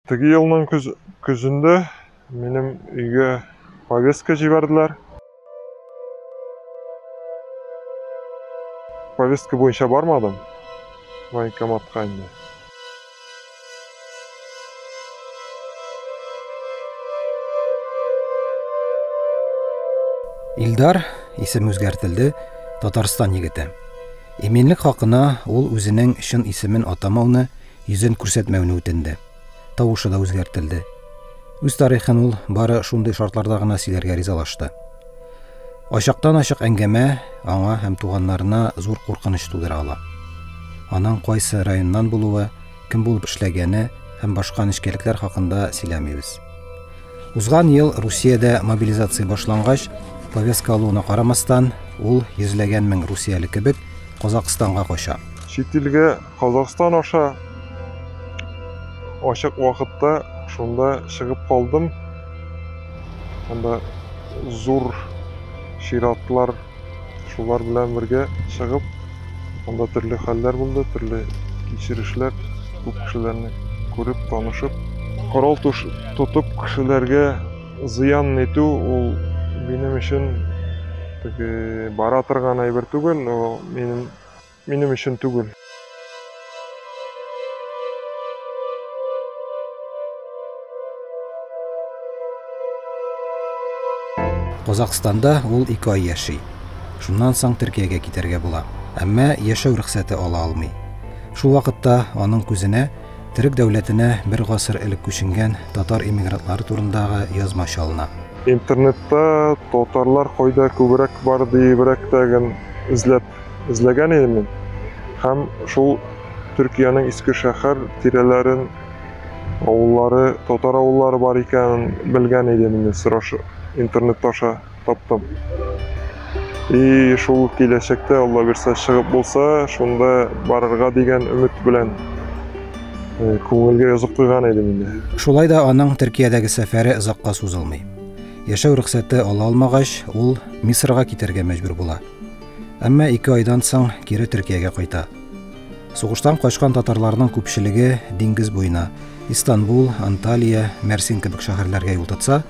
Теге елның көз, көзендә минем өйгә повестка җибәрделәр. Повестка буенча бармадым военкоматка инде. Илдар, исеме үзгәртелде, Татарстан егете. Иминлек хакына ул үзенең чын исемен атамауны, йөзен күрсәтмәүне үтенде. Тавышы да үзгәртелде. Үз тарихын ул бары шундый шартларда гына сөйләргә ризалашты. Ачыктан-ачык әңгәмә аңа һәм туганнарына зур куркыныч тудыра ала. Аның кайсы районнан булуы, кем булып эшләгәне һәм башка нечкәлекләр хакында сөйләмибез. Узган ел Русиядә мобилизация башлангач, повестка алуына карамастан, ул йөзләгән мең русияле кебек Казакъстанга кача. Чит илгә Казахстан аша ачык вакытта шунда чыгып калдым. Анда зур чиратлар, шулар белән бергә чыгып, анда төрле хәлләр булды, төрле кичерешләр, күп кешеләрне күреп, танышып. Корал тотып кешеләргә зыян итү ул минем өчен теге бара торган әйбер түгел, ул минем Минем өчен түгел. Казакъстанда ул ике ай яши. Шуннан соң Төркиягә китәргә була. Әмма яшәү рөхсәте ала алмый. Шул вакытта аның күзенә Төрек дәүләтенә бер гасыр элек күченгән татар иммигрантлары турындагы язма чалына. Интернетта татарлар кайда күбрәк бар диебрәк тәген эзләп эзләгән идем мин. Һәм шул Төркиянең Иске шәһәр тирәләрен, авыллары, татар авыллары бар икәнен белгән идем инде, сораш интернет аша таптым. И шул киләчәктә, Алла бирсә, чыгып булса, шунда барырга дигән өмет белән күңелгә язып куйган идем инде. Шулай да аның Төркиядәге сәфәре озакка сузылмый. Яшәү рөхсәте ала алмагач, ул Мисырга китәргә мәҗбүр була. Әмма ике айдан соң кире Төркиягә кайта. Сугыштан качкан татарларның күпчелеге диңгез буена, Истанбул, Анталия, Мәрсин кебек шәһәрләргә юл тотса,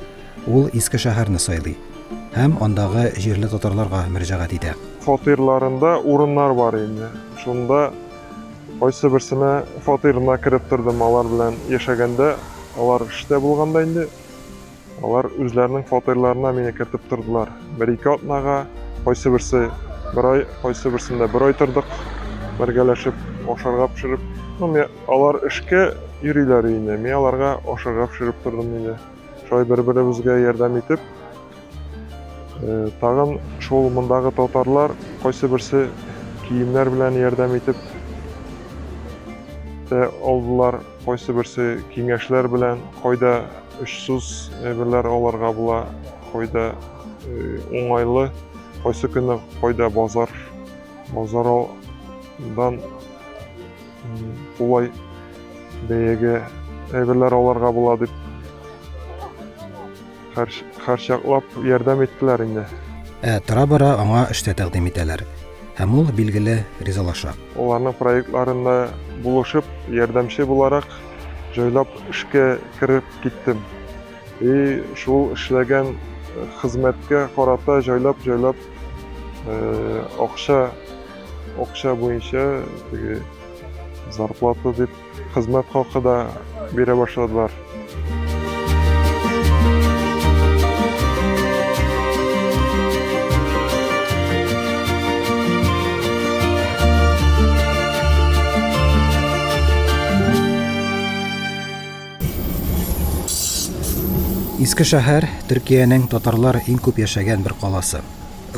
ул Иске шәһәрне сайлый һәм андагы җирле татарларга мөрәҗәгать итә. Фатирларында урыннар бар инде. Шунда кайсы берсенә фатирына кереп тордым алар белән яшәгәндә, алар эштә булганда инде. Алар үзләренең фатирларына мине кертеп тордылар. Бер-ике атнага, кайсы берсе бер ай, кайсы берсендә бер ай тордык, бергәләшеп, ашарга пешереп. Ну, мен, алар эшкә йөриләр инде, мин аларга ашарга пешереп тордым инде. Шулай бер-беребезгә ярдәм итеп, э, тагын шул мондагы татарлар кайсы берсе киемнәр белән ярдәм итеп тә алдылар, кайсы берсе киңәшләр белән, кайда Очсыз әйберләр алырга була, кайда уңайлы, кайсы көне кайда базар, базардан кулай бәягә әйберләр алырга була дип һәрчаклап ярдәм иттеләр инде. Ә тора-бара аңа эш тә тәкъдим итәләр. Һәм ул, билгеле, ризалаша. Аларның проектларында булышып, ярдәмче буларак җайлап эшкә кереп киттем. И шул эшләгән хезмәткә карата җайлап-җайлап акча акча буенча теге зарплата дип хезмәт хакы да бирә башладылар. Иске шәһәр Төркиянең татарлар иң күп яшәгән бер каласы.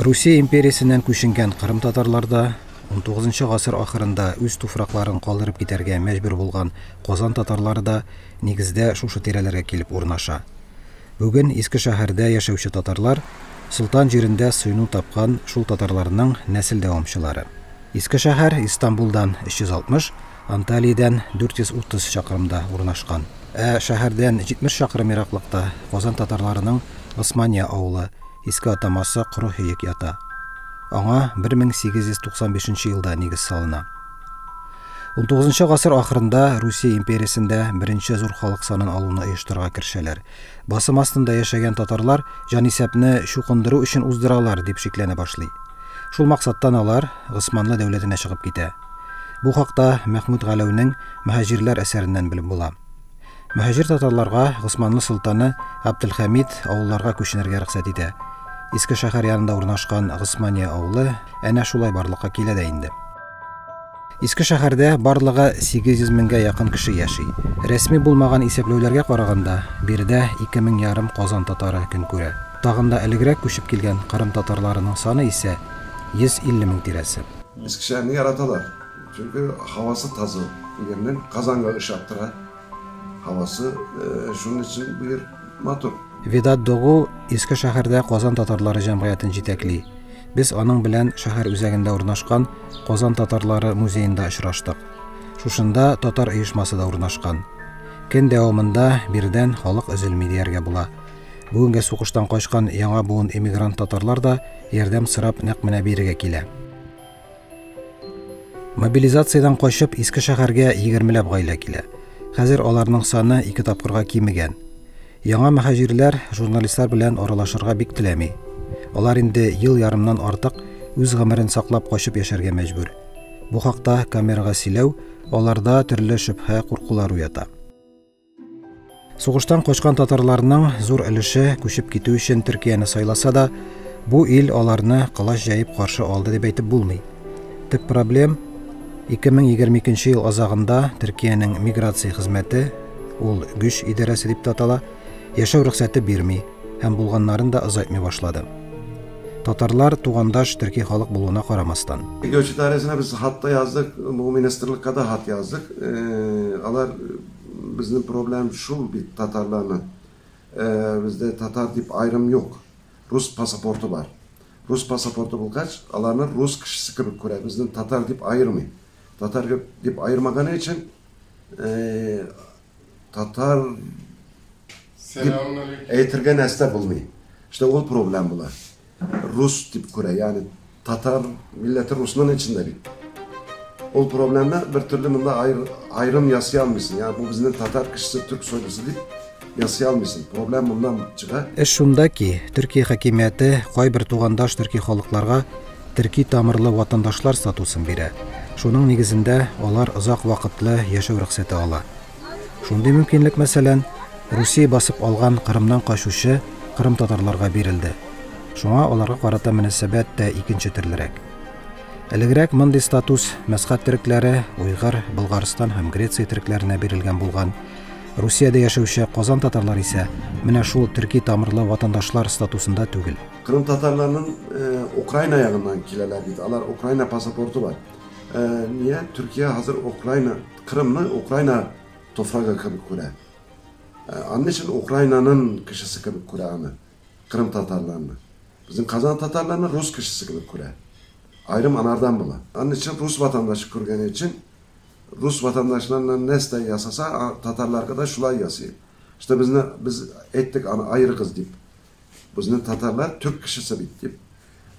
Русия империясеннән күченгән кырым татарлар да, 19 гасыр ахырында үз туфракларын калдырып китәргә мәҗбүр булган Казан татарлары да нигездә шушы тирәләргә килеп урнаша. Бүген Иске шәһәрдә яшәүче татарлар Солтан җирендә сыену тапкан шул татарларның нәсел дәвамчылары. Иске шәһәр Истанбулдан 360, Анталиядән 430 чакрымда урнашкан. Ә шәһәрдән 70 чакрым ераклыкта Казан татарларының Госмания авылы, иске атамасы Коры Һөек ята. Аңа 1895 елда нигез салына. Унтугызынчы гасыр ахырында Русия империясендә беренче зур халык санын алуны оештырырга керешәләр. Басым астында яшәгән татарлар җанисәпне чукындыру өчен уздыралар, дип шикләнә башлый. Шул максаттан алар Госманлы дәүләтенә чыгып китә. Бу хакта Мәхмүт Галәүнең Мөһаҗирләр әсәреннән белеп була. Мөһаҗир татарларга Госманлы солтаны Габделхәмид авылларга күченергә рөхсәт итә. Иске шәһәр янында урнашкан Госмания авылы әнә шулай барлыкка килә дә инде. Иске шәһәрдә барлыгы 800 меңгә якын кеше яши. Рәсми булмаган исәпләүләргә караганда, биредә 2 мең ярым Казан татары көн күрә. Тагын да элегрәк күчеп килгән Кырым татарларының саны исә 150 мең тирәсе. Иске шәһәрне яраталар. Чөнки һавасы таза дигәннән Казанга ошап тора. Һавасы, шуның өчен бу җир матур. Ведат Догу Иске шәһәрдә Казан татарлары җәмгыятен җитәкли. Без аның белән шәһәр үзәгендә урнашкан Казан татарлары музеенда очраштык. Шушында татар оешмасы да урнашкан. Көн дәвамында биредән халык өзелми дияргә була. Бүгенге сугыштан качкан яңа буын эмигрант татарлар да ярдәм сорап нәкъ менә бирегә килә. Мобилизациядән качып Иске шәһәргә егермеләп гаилә килә. Хәзер аларның саны ике тапкырга кимегән. Яңа мөһаҗирләр журналистлар белән аралашырга бик теләми. Алар инде ел ярымнан артык үз гомерен саклап качып яшәргә мәҗбүр. Бу хакта камерага сөйләү аларда төрле шөбһә, куркулар уята. Сугыштан качкан татарларның зур өлеше күчеп китү өчен Төркияне сайласа да, бу ил аларны колач җәеп каршы алды дип әйтеп булмый. Төп проблем 2022 ел азагында Төркиянең миграция хезмәте, ул Гүч идарәсе дип тә атала, яшәү рөхсәте бирми һәм булганнарын да озайтмый башлады. Татарлар тугандаш төрки халык булуына карамастан. Göç idaresine без хат та яздык, бу министрлыкка да хат яздык. Алар безнең проблем шул бит татарларның. Бездә татар дип аерым юк. Рус паспорты бар. Рус паспорты булгач, аларны рус кешесе кебек күрә, безне татар дип аермый. Татар дип аермаганы өчен татар дип әйтергә нәрсә булмый. Işte ул проблем була. Рус дип күрә, ягъни татар милләте русның эчендә бит. Ул проблемны бер төрле монда аерым ясый алмыйсың. Ягъни бу безнең татар кешесе, түрк сойлысы дип ясый алмыйсың. Проблем моннан чыга. Эш шунда ки, Төркия хакимияте кайбер тугандаш төрки халыкларга төрки тамырлы ватандашлар статусын бирә. Шуның нигезендә алар озак вакытлы яшәү рөхсәте ала. Шундый мөмкинлек, мәсәлән, Русия басып алган Кырымнан качучы кырым татарларга бирелде. Шуңа аларга карата мөнәсәбәт тә икенче төрлерәк. Элегрәк мондый статус Мәсхәт төрекләре, Уйгыр, Болгарстан һәм Греция төрекләренә бирелгән булган. Русиядә яшәүче Казан татарлары исә менә шул төрки тамырлы ватандашлар статусында түгел. Кырым татарларының Украина ягыннан киләләр бит. Алар Украина паспорты бар. Нигә Төркия хәзер Украина, Кырымны Украина туфрагы кебек күрә. Аның өчен Украинаның кешесе кебек күрә аны, Кырым татарларны. Безнең Казан татарларны рус кешесе кебек күрә. Аерым анардан була. Аның өчен рус ватандашы күргәне өчен рус ватандашларыннан нәрсә ясаса, татарларга да шулай ясый. Işte безне без әйттек аны аерыгыз дип. Безнең татарлар түрк кешесе бит дип.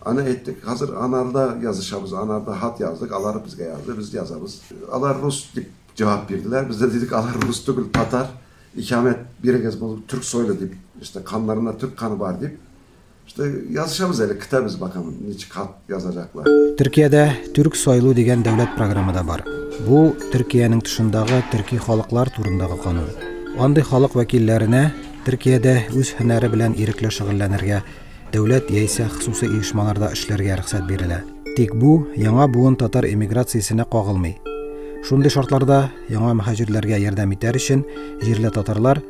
Аны әйттек. Хәзер анарда язышабыз, анарда хат яздык, алар безгә язды, без язабыз. Алар рус дип җавап бирделәр. Без дә дидек, алар рус түгел, татар. Икамәт бирегез, бу түрк сойлы дип. İşte каннарында түрк каны бар дип. İşte язышабыз әле, көтәбез бакам, ничек хат язачаклар. Төркиядә Түрк сойлу дигән дәүләт програмы да бар. Бу Төркиянең тышындагы төрки халыклар турындагы канун. Андый халык вәкилләренә Төркиядә үз һөнәре белән ирекле шөгыльләнергә, дәүләт яисә хосусый оешмаларда эшләргә рөхсәт бирелә. Тик бу яңа буын татар эмиграциясенә кагылмый. Шундый шартларда яңа мөһаҗирләргә ярдәм итәр өчен җирле татарлар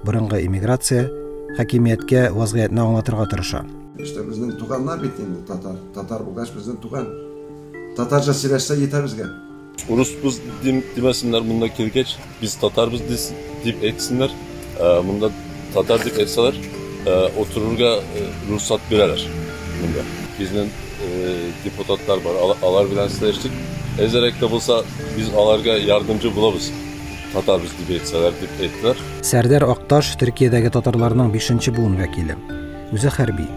борынгы эмиграция хакимияткә вазгыятьне аңлатырга тырыша. İşte безнең туганнар бит инде татар. Татар булгач безнең туган. Татарча сөйләшсә җитә безгә. Урысбыз демәсеннәр монда килгәч, без татарбыз дип әйтсеннәр. Монда татар дип әйтсәләр, отырырга рөхсәт бирәләр монда. Безнең депутатлар бар, алар белән сөйләштек. Әзерәк тә булса, без аларга ярдәмче булабыз. Татарбыз дип әйтсәләр, дип әйттеләр. Сәрдәр Акташ Төркиядәге татарларның 5 буын вәкиле. Үзе хәрби.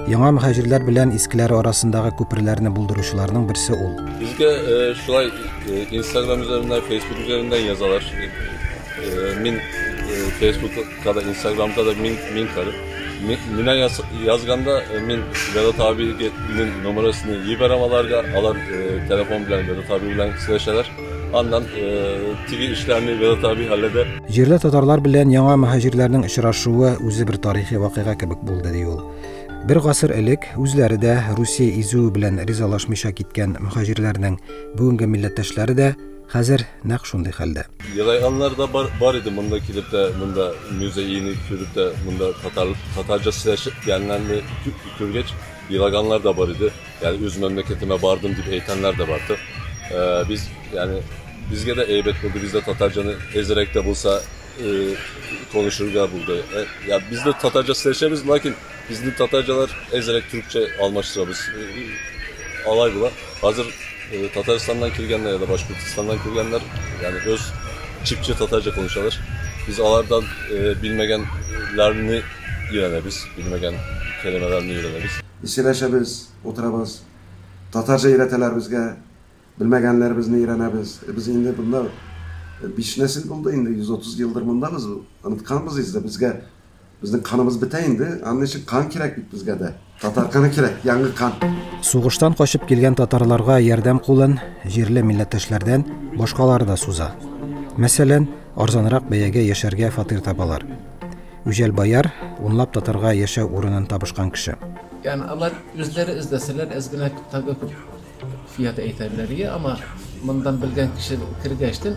Яңа мөһаҗирләр белән искеләре арасындагы күперләрне булдыручыларның берсе ул. Безгә шулай Instagram üzerinden, Facebook üzerinden язалар. Мин Facebook'ta da, Instagram'da da мин karım. Миңа язганда мин Vedat abinin numarasını җибәрәм аларга, алар телефон белән Vedat abi белән сөйләшәләр. Аннан теге эшләрне Vedat abi хәлләдә. Җирле татарлар белән яңа мөһаҗирләрнең очрашуы үзе бер тарихи вакыйга кебек булды, ди ул. Бер гасыр элек үзләре дә Русия изүе белән ризалашмыйча киткән мөһаҗирләрнең бүгенге милләттәшләре дә хәзер нәкъ шундый хәлдә. Елаганнар да бар иде монда килеп тә, монда музейны күреп тә, монда татарча сөйләшкәннәрне күргәч, елаганнар да бар иде. Yani үз memleketime bardım дип әйткәннәр дә барды. Biz yani bizge de eybet buldu. Biz de Tatarcanı ezerek de bulsa konuşurga buldu. Ya biz de Tatarca сөйләшәбез, lakin bizning Tatarcalar ezerek Türkçe almaştırabız. Alay bular. Hazır Tataristan'dan kelgenler ya da Başkurtistan'dan kelgenler yani öz çipçe Tatarca konuşalар. Biz alardan bilmegenlerini öğrenemiz, bilmegen kelimelerini öğrenemiz. Сөйләшәбез, утырабыз. Татарча өйрәтәләр безгә, белмәгәннәребезне өйрәнәбез. Без инде монда 5 нәсел булды инде, 130 елдыр мондабыз. Онытканбыз инде безгә. Безнең каныбыз бетә инде. Аның өчен кан кирәк бит безгә дә. Татар каны кирәк, яңы кан. Сугыштан качып килгән татарларга ярдәм кулын җирле милләттәшләрдән башкалары да суза. Мәсәлән, арзанрак бәягә яшәргә фатир табалар. Үҗәл Баяр унлап татарга яшәү урынын табышкан кеше. Yani алар үзләре эзләсәләр, әз генә тагы күп фiyatı әйтәрләр иде, amma мондан белгән кеше кергәчтен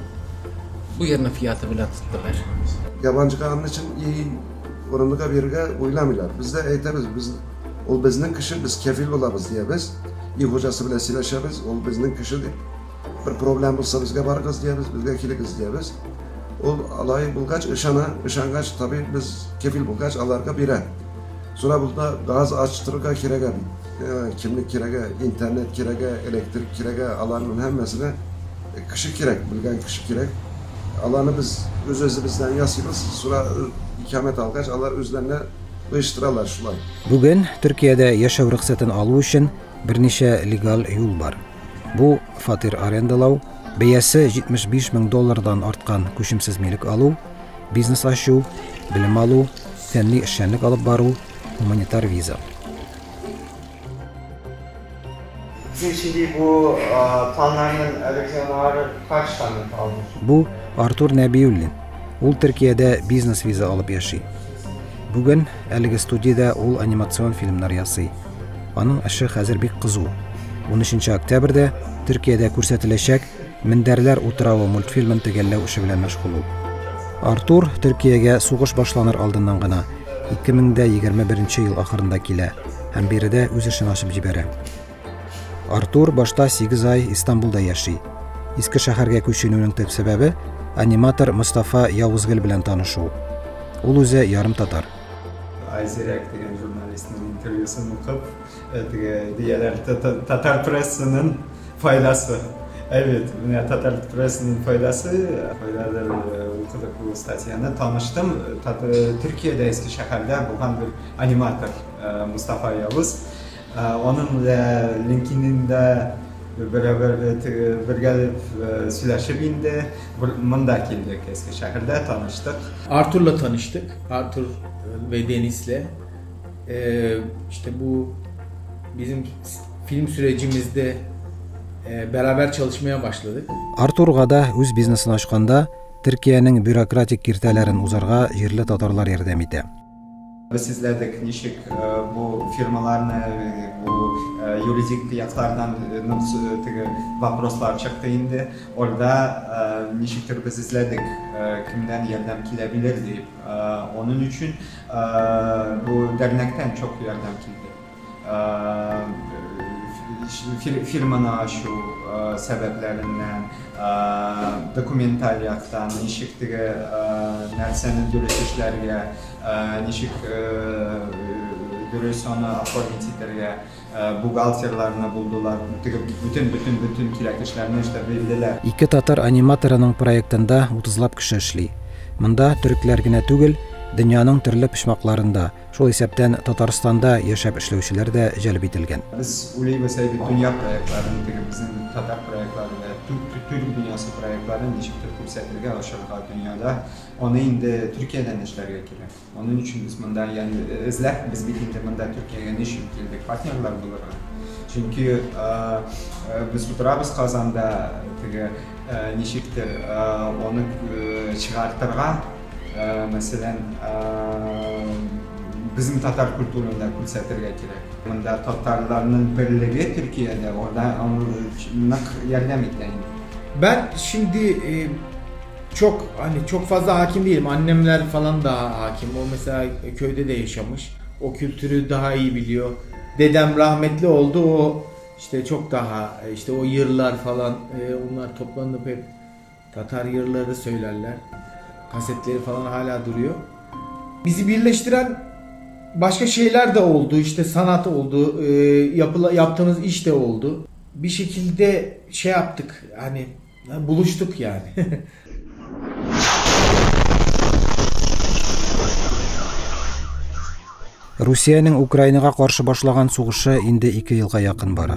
бу yerinin fiyatı белән тоттылар. Yabancıга аның өчен iyi урынга бирергә уйламыйлар. Без дә әйтәбез, без ул безнең кеше, без кефил булабыз диябез. Өй хуҗасы белән сөйләшәбез, ул безнең кеше дип. Бер проблем булса безгә барыгыз диябез, безгә килегез диябез. Ул алай булгач ышана, ышангач tabii без кефил булгач аларга бирә. Sonra bunda gaz açtırırга кирәк бит. Kimlik кирәк, интернет кирәк, elektrik кирәк, аларның һәммәсенә кеше кирәк, белгән кеше кирәк. Аларны без үз үзебездән ясыйбыз. Sonra ikamet алгач, алар үзләренә оештыралар шулай. Бүген Төркиядә яшәү рөхсәтен алу өчен берничә легаль юл бар. Бу фатир арендалау, бәясе 75 мең доллардан арткан күчемсез милек алу, бизнес ачу, белем алу, фәнни эшчәнлек алып бару, гуманитар виза. Sizin şimdi bu planlarının elektronları kaç tane kaldı? Бу Артур Нәбиуллин. Ул Төркиядә бизнес виза алып яши. Бүген әлеге студиядә ул анимацион фильмнар ясый. Аның эше хәзер бик кызу. 13 октябрьдә Төркиядә күрсәтеләчәк Мендәрләр утравы мультфильмын төгәлләү эше белән мәшгуль ул. Артур Төркиягә сугыш башланыр алдыннан гына 2021 ел ахырында килә һәм биредә үз эшен ачып җибәрә. Артур башта 8 ай Истанбулда яши. Иске шәһәргә күченүнең төп сәбәбе аниматор Мустафа Явузгөл белән танышу. Ул үзе ярым татар. Айзерек дигән журналистның интервьюсын укып, теге дияләр татар прессының файдасы. Evet, менә татар прессының файдасы, файдадыр укыдык бу статьяны, таныштым. Төркиядә Иске шәһәрдә булган бер аниматор Мустафа Явуз. Аның белән LinkedIn-да бергәләп сөйләшеп инде монда килдек, Иске шәһәрдә таныштык. Artur'la tanıştık. Artur ve Deniz'le. İşte bu bizim film sürecimizde beraber çalışmaya başladık. Артурга да үз бизнесын ачканда Төркиянең бюрократик киртәләрен узарга җирле татарлар ярдәм итә. Без эзләдек ничек бу фирмаларны, бу юридик яклардан теге вопрослар чыкты инде. Орда ничектер без эзләдек кемнән ярдәм килә белер дип. Оның өчен бу дәрнәктән чок ярдәм килде. Фирманы ачу сәбәпләреннән, документаль яктан, ничек теге нәрсәне дөрес эшләргә, ничек дөрес аны оформить итәргә, бухгалтерларны булдылар, теге бөтен кирәк эшләрне эшләп бирделәр. Ике татар аниматорының проектында 30лап кеше эшли. Монда төрекләр генә түгел, дөньяның төрле почмакларында, шул исәптән Татарстанда яшәп эшләүчеләр дә җәлеп ителгән. Без уйлыйбыз әйбәт дөнья проектларын, теге безнең татар проектларын да, түрк дөньясы проектларын ничектер күрсәтергә, ачырга дөньяда. Аны инде Төркиядән эшләргә кирәк. Аның өчен без монда, ягъни эзләп, без бит инде монда Төркиягә ни өчен килдек? Партнерлар булырга. Чөнки без утырабыз Казанда, теге ничектер аны чыгартырга, мәсәлән, безнең татар культурын да күрсәтергә кирәк. Монда татарларның берлеге Төркиядә, анда нык ярдәм итә инде. Ben şimdi çok hani çok fazla hakim değilim. Annemler falan daha hakim. O mesela köyde de yaşamış. O kültürü daha iyi biliyor. Dedem rahmetli oldu. O işte çok daha işte o yırlar falan onlar toplanıp hep Tatar yırları söylerler. Kasetleri falan hala duruyor. Bizi birleştiren başka şeyler de oldu. İşte sanat oldu. Yaptığımız iş de oldu. Bir şekilde şey yaptık. Hani buluştuk yani. Русиянең Украинага каршы башлаган сугышы инде 2 елга якын бара.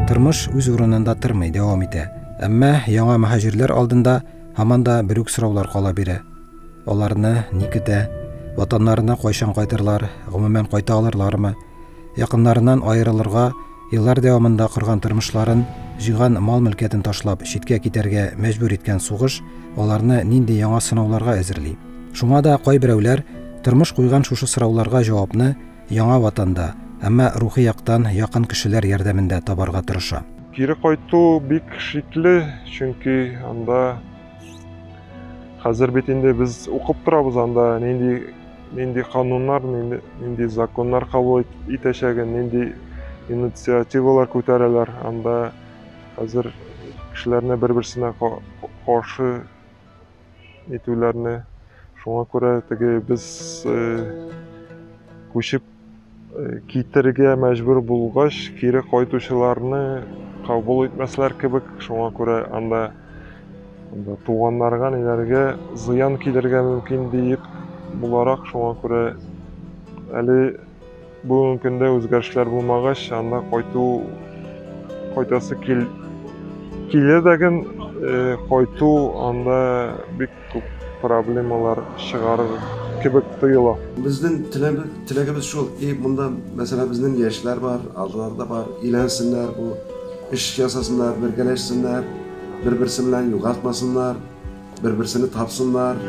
Тормыш үз урынында тормый, дәвам итә. Әмма яңа мөһаҗирләр алдында һаман да бер үк сораулар кала бирә. Аларны ни көтә? Ватаннарына кайчан кайтырлар? Гомумән кайта алырлармы? Якыннарыннан аерылырга, еллар дәвамында корган тормышларын, җыйган мал-мөлкәтен ташлап читкә китәргә мәҗбүр иткән сугыш аларны нинди яңа сынауларга әзерли? Шуңа да кайберәүләр тормыш куйган шушы сорауларга җавапны яңа ватанда, әмма рухи яктан якын кешеләр ярдәмендә табарга тырыша. Кире кайту бик шикле, чөнки анда хәзер бит инде без укып торабыз, анда нинди кануннар, нинди законнар кабул итәчәген, нинди инициативалар күтәрәләр. Анда хәзер кешеләрне бер-берсенә каршы итүләрне. Шуңа күрә теге без күчеп китәргә мәҗбүр булгач, кире кайтучыларны кабул итмәсләр кебек. Шуңа күрә анда туганнарга, ниләргә зыян килергә мөмкин диеп буларак, шуңа күрә әле бүгенге көндә үзгәрешләр булмагач, анда кайтасы килә дәген, кайту анда бик күп проблемалар чыгарыр кебек тоела. Безнең теләгебез шул, монда мәсәлән безнең яшьләр бар, алар да бар, өйләнсеннәр, бу эш ясасыннар, бергәләшсеннәр, бер-берсе белән югалтмасыннар, бер-берсен тапсыннар.